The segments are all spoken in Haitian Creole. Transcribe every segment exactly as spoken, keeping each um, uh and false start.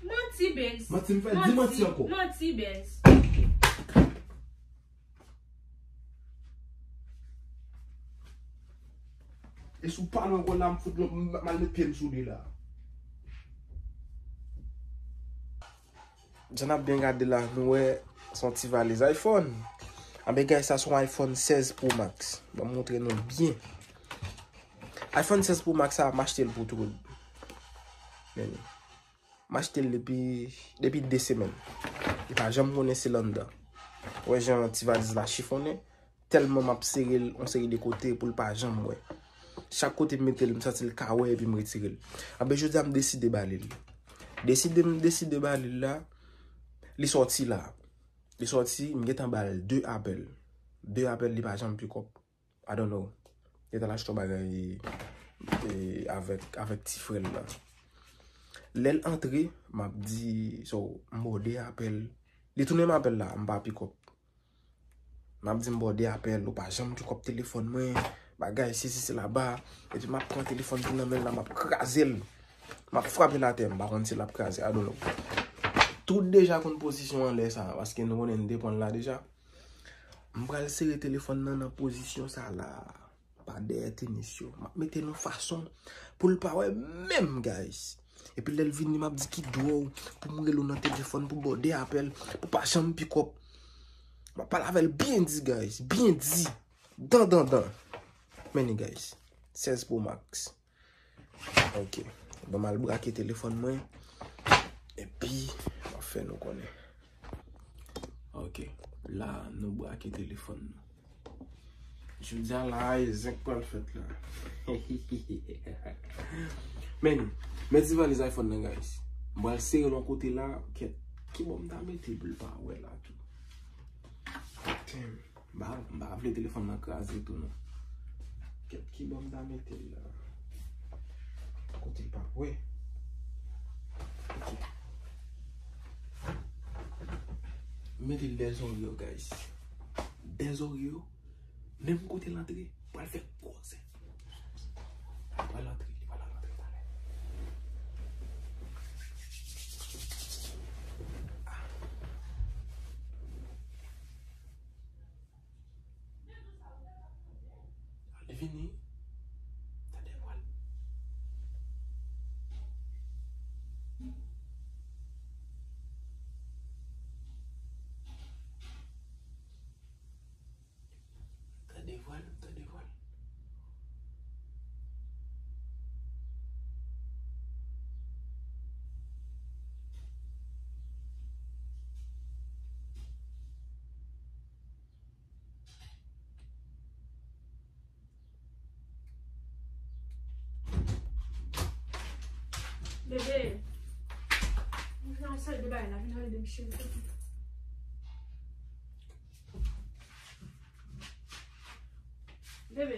Manti, Benz. Manti m fè, di manti ankò. Manti, Benz. E si w pale ankò la, m fout, m, m al met pye m sou li la. Jan n ap byen gade la, nou wè se yon ti valiz iPhone. Anben, guys, sa se yon iPhone sèz Pro Max. Ban m montre nou byen. iPhone sèz Pro Max sa, m achte l pou Trood. Men li. M achte l depi, depi de semèn. Li pa janm konnen se l anndan. Ou wè jan ti valiz la chifonnen? Tèlman m ap sere l yon seri de kote pou l pa janm wè. Chak kote m mete l, m santi l ka wè epi m retire l. Anben, jodi a m deside ba li l. Deside, m deside ba li l la, li sòti la. Li sòti, m gentan ba l de apèl. De apèl, li pa janm pick up. I don't know. Gentan l achte yon bagay, e, avèk, avèk ti frè l la. Lè l antre, m ap di, so, m ba w de apèl. Li tounen m apèl la, m pa pick up. M ap di m ba w de apèl, ou pa janm pick up telefòn mwen, bagay, sesi, sela. Epi m ap pran telefòn ki nan men l la, m ap kraze l. M ap frape l atè, m pa konn si l ap kraze, I don't know. Tout deja konn pozisyon anlè sa, paske nou konnen n te pran l la deja. M pral sere telefòn nan nan pozisyon sa la. Pa dèyè tenis yo. M ap mete l yon fason pou l pa wè menm, guys. Epi lè l vini, m ap di ki dwòl pou m rele w nan telefòn pou ba w de apèl, pou pa janm pick up. M ap pale avè l byen di, guys. Byen di. Dan, dan, dan. Men li, guys. Sèz Pro Max. Ok. Ban m al brake telefòn mwen. Epi, m ap fè nou konnen. Ok. La, nou brake telefòn nou. Jodi a la, e zenk pral fèt la. Men, men ti valiz iPhone nan, guys. M pral sere l yon kote la. Kèt, ki bò m ta mete l pou l pa wè la tou? Damn. M pa, m pa vle telefòn nan kraze tou non. Kèt, ki bò m ta mete l la? Kote l pa wè. Ok. M mete l dèzorye yo, guys. Dèzorye yo. Menm kote l antre, pral fè gwosè. Li pral antre, li pral antre talè. Li vini. Tande vwa l. Tande vwa l, tande vwa l. Bebe, mwen fè yon seri de bagay la, vin ale de m cheri. Bebe,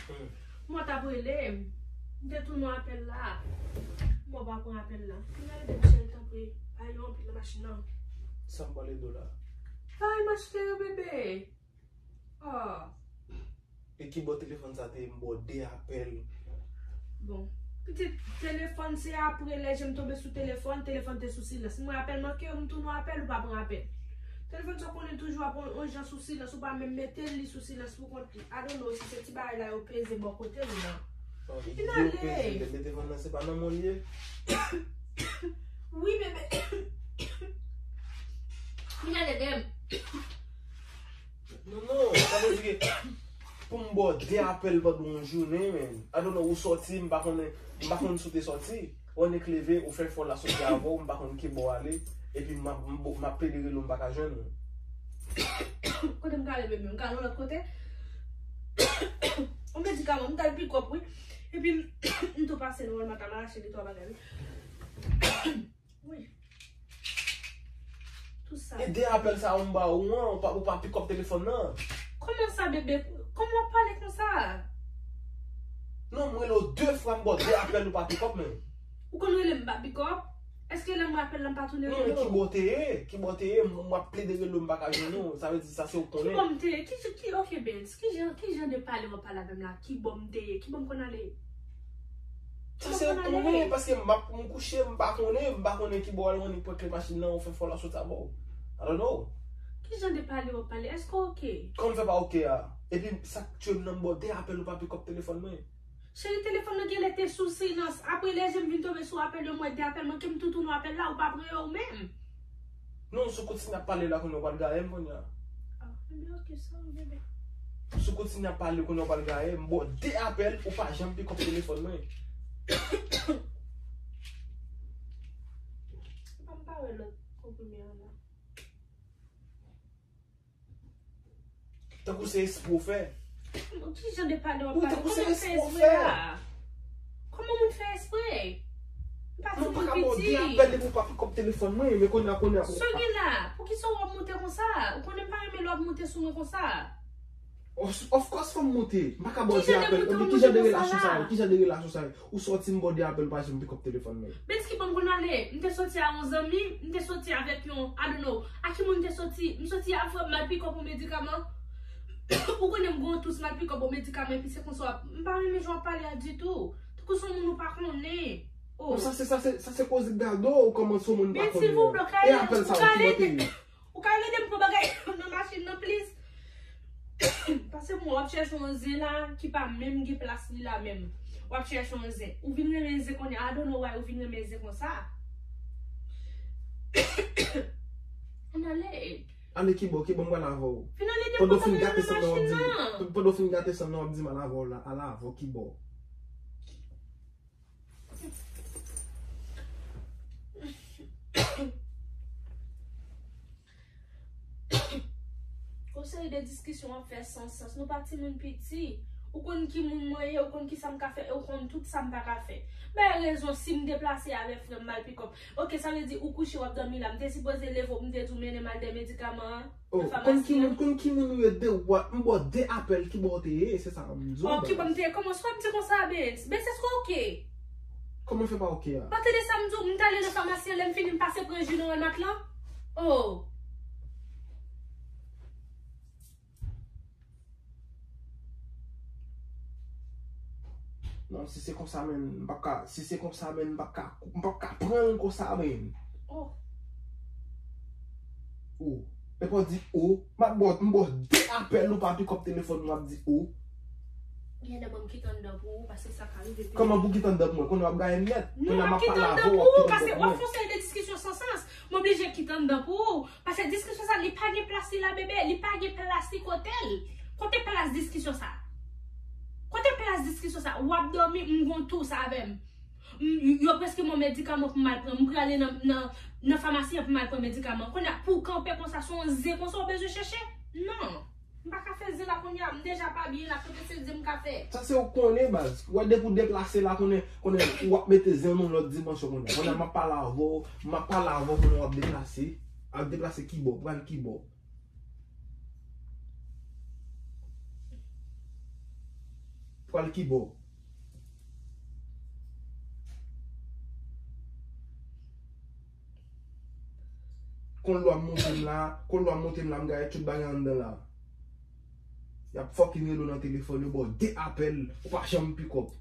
hmm, mwen t ap rele, m te tounen apèl la, mwen pa pran apèl la. Vin ale de m cheri, tanpri, pa yo anpil nan machin nan. Sa m pale do la? Bagay m achte yo, bebe. Oh. E ki bò telefòn sa te ye? M ba w de apèl. Bon. Pitit, telefòn se apre lè je m tonbe sou telefòn, telefòn te sou silans. Mwen apèl manke, m tounen apèl, ou pa pran apèl. Telefòn sa w konnen toujou ap on, on jan sou silans, ou pa menm mete l, li sou silans pou kont li. I don't know si se ti bagay la yo peze bò kote ou nan. Oh, vin ale. Yo peze, men telefòn nan se pa nan men w li ye? Wi, bebe. Vin ale de m. Non, non, sa vle di ke pou m ba w de apèl pandan yon jounen, men. I don't know, ou sòti, m pa konnen, m pa konn si w te sòti. Ou annik leve, ou fè fò la sòti avè w, m pa konn ki bò w ale. Epi m ap, m bo-, m ap plede rele w, m pa ka jwenn ou. Kote m ka ale, bebe? M ka al yon lòt kote? Yon medikaman, m t al pikòp, wi. Epi m, m tou pase nan Walmart, m al achte de twa bagay, wi. Wi. Tou sa. E de apèl sa yo m ba ou an, ou pa, ou pa pikòp telefòn nan. Kòman sa, bebe? Kòman w ap pale konsa? Non, m rele w de fwa, m ba w de apèl, ou pa pikòp menm. Ou konn rele m, m pa pikòp? Èske lè m apèl la, m pa tounen rele w? Non, men ki bò w te ye? Ki bò w te ye? M, m ap plede rele w, m pa ka jwenn ou. Sa vle di sa se ou konnen. Ki bò m te ye? Ki, ki, ok, Benz, ki jan, ki jan de pale w ap pale avè m la? Ki bò m te ye? Ki bò m konn ale? Sa se ou konnen, paske m ap, m kouche, m pa konnen, m pa konnen ki bò w al rannik pran kle machin nan, ou fè fò l ap soti avè w. I don't know. Ki jan de pale w ap pale? Èske w oke? Kòman m fè pa oke a? Epi sa k tye m nan, m ba w de apèl, ou pa pikòp telefòn mwen. Cheri, telefòn nan genlè te sou silans. Apre lè je m vin tonbe sou apèl yo, m wè de apèl, manke m toutouni apèl la, ou pa pran yo ou menm. Non, si w kontinye ap pale la kounye a, w pral gaye m kounye a. Ah, ebyen, oke, sorry, bebe. Si w kontinye ap pale kounye a, w pral gaye m. M ba w de apèl, ou pa janm pikòp telefòn mwen. Epa m pa wè lòt konprime an la. Tankou se espre w fè. Ki jan de pale w ap pale? Kòman m fè espre la? Kòman moun fè espre? M pa timoun piti. Mwen pa ka ba w de apèl epi w pa pikòp telefòn mwen, men kounye a, kounye a. Sa w gen la? Poukisa w ap monte konsa? Ou konnen m pa renmen lè w ap monte sou mwen konsa. Of, of course fò m monte. M pa ka ba w de apèl. Epi ki jan de relasyon sa yo? Ki jan de relasyon sa yo? Ou sòti m ba w de apèl, ou pa janm pikòp telefòn mwen. Bens ki ban m konn ale. M te soti a yon zanmi, m te soti avèk yon, I don't know. A ki moun m te soti? M soti a frè m al pikòp yon medikaman. Ou konnen m gen yon tous, m al pikòp yon medikaman, epi se konsa w ap, m pa renmen jan w ap pale a ditou. Tankou se yon moun ou pa konnen. Oh. Sa se, sa se, sa se koze gade w kòman se yon moun ou pa konnen an. Bens, silvouplè, w ka ede m, ou ka ede m. Ou ka ede m pran bagay nan machin nan, please? Paske bon, w ap chèche yon zen la ki pa menm gen plas li la menm. W ap chèche yon zen. Ou vin renmen zen kounye a. I don't know why ou vin renmen zen konsa. Ann ale. Ale kibò, kibò m pral avè w. Vin ale nenpòt kote nan machin nan. Pandan w fin gate san nan, w ap di m al avè w la, al avè w kibò. Yon seri de diskisyon w ap fè san sans. Nou pa timoun piti. Ou konn ki moun mwen ye, ou konn ki sa m ka fè, e ou konn tout sa m pa ka fè. Bay rezon si m deplase avèk frè m, m al pikòp. Oke, sa vle di ou kouche, w ap dòmi la. M te sipoze leve w, m te di w mennen m al dèyè medikaman an. Oh, konn ki moun, konn ki moun ou ye de, w ap, m ba w de apèl, kibò w te ye, se sa m di w. Oh, kibò m te ye? Kòman w ap di konsa, Bens? Bens, èske w oke? Kòman fè pa oke a? Ou pa tande sa m di w, m t ale nan famasi an, lè m fini, m pase pran ji nan Walmart lan. Oh. Non, si se konsa, menn, m p ap ka, si se konsa, menn, m p ap ka, m p ap ka pran l konsa, menn. Oh. Oh. Epi w di, oh, m ap ba w, m ba w de apèl, ou pa pikòp telefòn, m ap di, oh. Genlè ban m kite anndan pou ou, paske sa ka rive pire. Kòman pou kite anndan pou mwen? Kounye a w ap gaye m nèt. Kounye a m ap pale avè w, w ap kite anndan pou mwen. Non, m ap kite anndan pou ou, paske w ap fè yon seri de diskisyon san sans. M oblije kite anndan pou ou. Paske diskisyon sa, li pa gen plas li la, bebe. Li pa gen plas li kote l. Kote plas diskisyon sa? Kote plas diskisyon sa? W ap dòmi, m gon tous avè m. M, yo prèske ban m medikaman pou m al pran. M prale nan, nan, nan famasi an pou m al pran medikaman. Kounye a, pou w kanpe konsa, se yon zen konsa w bezwen chèche? Non. M pa ka fè zen la kounye a, m deja pa byen la, kote se zen m ka fè. Sa se ou konnen, baz. Ou wè depi w deplase la, konnen, konnen w ap mete zen nan yon lòt dimansyon kounye a. Kounye a m ap pale avè w, m ap pale avè w, konnen w ap deplase. Ap deplase kibò, pral kibò. Pral kibò. Konn lwa monte m la, konn lwa monte m la, m gaye tout bagay anndan la. Y ap fucking rele w nan telefòn, yo ba w de apèl, ou pa janm pikòp.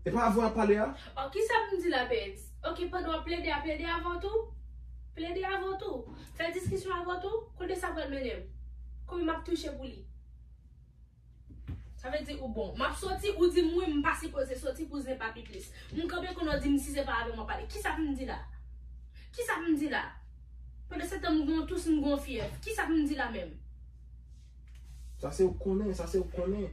E pa avè w ap pale a? Oh, kisa pou m di la, Bens? Oke, pandan w ap plede a, plede avè w tou? Plede avè w tou? Fè diskisyon avè w tou? Kote sa pral mennen m? Konbyen m ap touche pou li? Sa vle di ou bon. M ap soti, ou di m wi, m pa sipoze soti pou zen pa pi plis. M kanpe kounye a, w di m si se pa avè m w ap pale. Kisa pou m di la? Kisa pou m di la? Pandan se tan m gon tous, m gon fyèv. Kisa pou m di la menm? Sa se ou konnen, sa se ou konnen.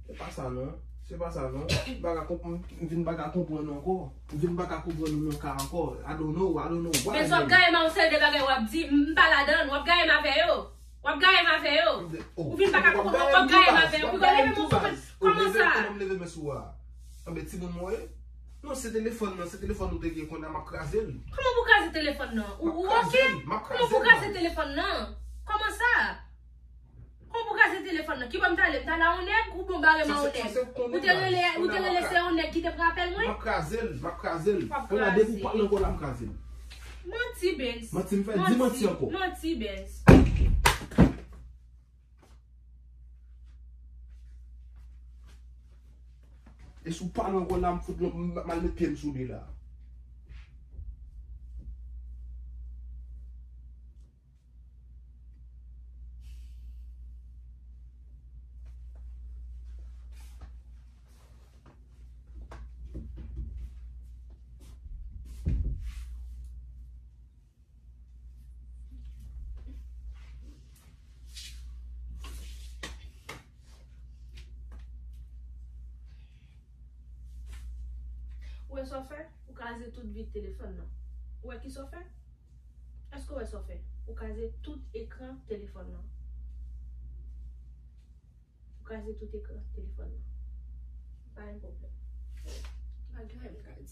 Se pa sa non. Se pa sa non. M pa ka konp-, m vin pa ka konprann ou ankò. M vin pa ka konprann ou nan ka ankò. I don't know, I don't know why. Men w ap gaye m a yon seri de bagay w ap di, m pa ladann, w ap gaye m avè yo. W ap gaye m avè yo. Ou vin pa ka konprann, w ap gaye m avè yo. Pi w leve men sou mwen. Kòman sa? Kòman m leve men sou ou a? Anben timoun mwen ye. Non, se telefòn nan, se telefòn ou te gen kounye a, m ap kraze l. Kòman pou w kraze telefòn nan? Ou, ou oke? Kòman pou w kraze telefòn nan? Kòman sa? Kòman pou w kraze Telefòn nan. Ki bò m t ale? M t ale a yon nèg oubyen w bare m a yon nèg? Ou te rele, ou te rele se yon nèg ki te pran apèl mwen? M ap kraze l, m ap kraze l. Kounye a depi w pale ankò la, m kraze l. Manti, Benz. Manti m fè? Di manti ankò. Manti, Benz. E si w pale ankò la, m fout, m, m al met pye m sou li la. Ou wè sa w fè? Ou kraze tout vit telefòn nan. Ou wè ki sa w fè? Èske w wè sa w fè? Ou kraze tout ekran telefòn nan. Ou kraze tout ekran telefòn nan. Pa gen pwoblèm. Pa gen anyen m ka di.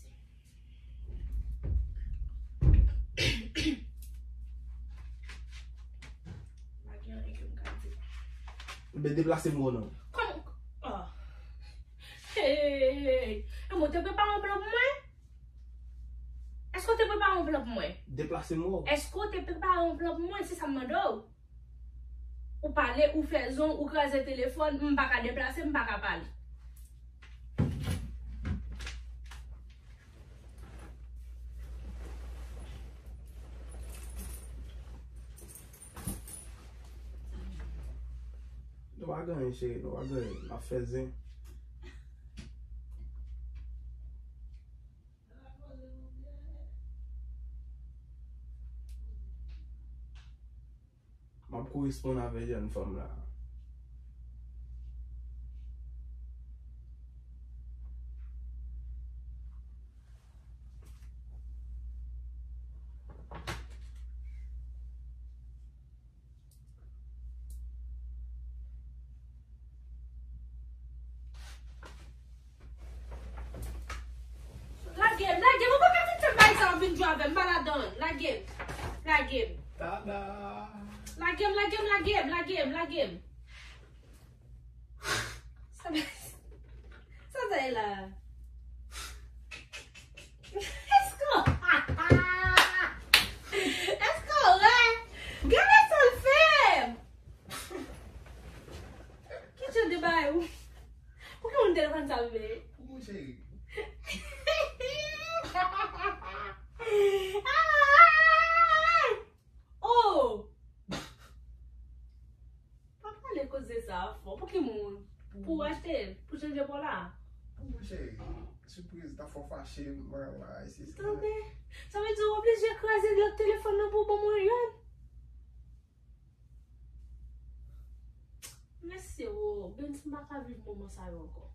Pa gen anyen ke m ka di. Ebyen, deplase m wè w non. Kòman? Ah. Hey, hey, hey, hey. E mwen te prepare yon plan pou mwen? Èske w te prepare yon plan pou mwen? Deplase m wè w. Èske w te prepare yon plan pou mwen? Se sa m mande w. Ou pale, ou fè zon, ou kraze telefòn, m pa ka deplase, m pa ka pale. Nou pa gen anyen, cheri, nou pa gen anyen. N ap fè zen. M ap koresponn avè jèn fanm la. Lage m, lage m, ou pa ka vin fè m bagay sa, w vin jwe avè m, m pa ladan l. Lage m, lage m. Tada! Lage m, lage m, lage m, lage m, lage m. Sa, sa sa ye la? Èske, èske w wè? Gade sa l fè! Ki jan de bagay ou? Pou ki moun telefòn sa, bebe? Pou mwen, cheri. Ah! Oh! Pa pale koze sa a fò. Pou ki moun? Pou w achte l? Pou chanje pa w la? Pou mwen, cheri. Sipriz, ta fò fache, mwen la, e se sa. Tande. Sa vle di w oblije kraze lòt telefòn nan pou w ban mwen youn? Mesye, o, Benz, m pa ka viv moman sa yo ankò.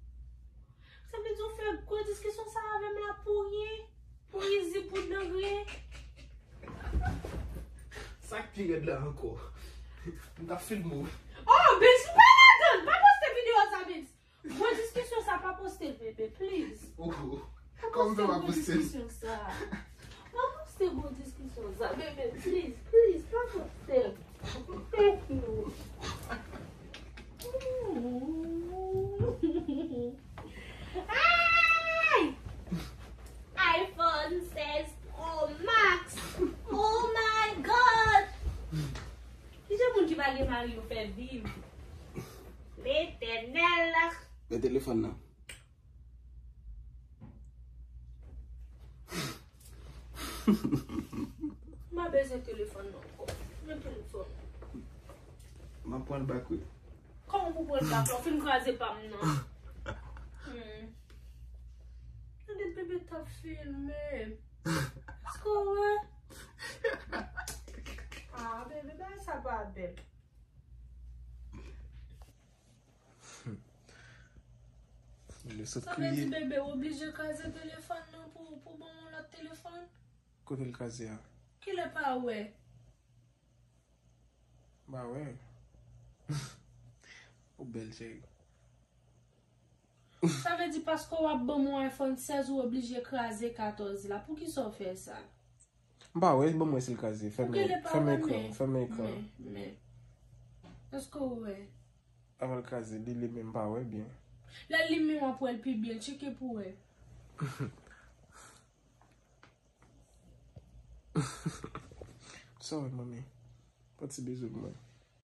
Sa vle di w fè gwo diskisyon sa avè m la pou ryen? Pou izi, pou dangre. Sa k pi rèd la ankò? M t ap filme w. Oh, Benz, m pa ladan! Pa poste videyo sa, Benz! Gwo diskisyon sa, pa poste l, bebe, please. Oh, oh. Pa poste gwo diskisyon sa. Pa poste gwo diskisyon sa, bebe, please, please, pa poste l. Thank you. Ay! iPhone sèz Pro Max. Oh my God! Ki jan moun ki pa gen mari yo fè viv? Letènèl. Men telefòn nan. M pa bezwen telefòn nan ankò. Men telefòn. M ap pran l back, wi. Kòman pou pran l back la? Ou fin kraze pa m nan. Hmm. Gade bebe t ap filme. Èske w wè? Ah, bebe, bagay sa pa bèl. Li sot kriye. Sa vle di bebe w oblije kraze telefòn nan pou, pou ban m yon lòt telefòn? Kote l kraze a? Kilè pa wè? M pa wè. Ou bèl, cheri. Sa vle di paske w ap ban m yon iPhone sèz, ou oblije kraze katòz la. Poukisa w fè sa? M pa wè, ban m wè si l kraze. Fèmen, fèmen ekran, fèmen ekran. Men, men. Èske w wè? Avan l kraze, li limen m pa wè byen. Lè l limen w ap wè l pi byen, tcheke pou wè. Sa wè, manmi? Fè ti bizou pou mwen.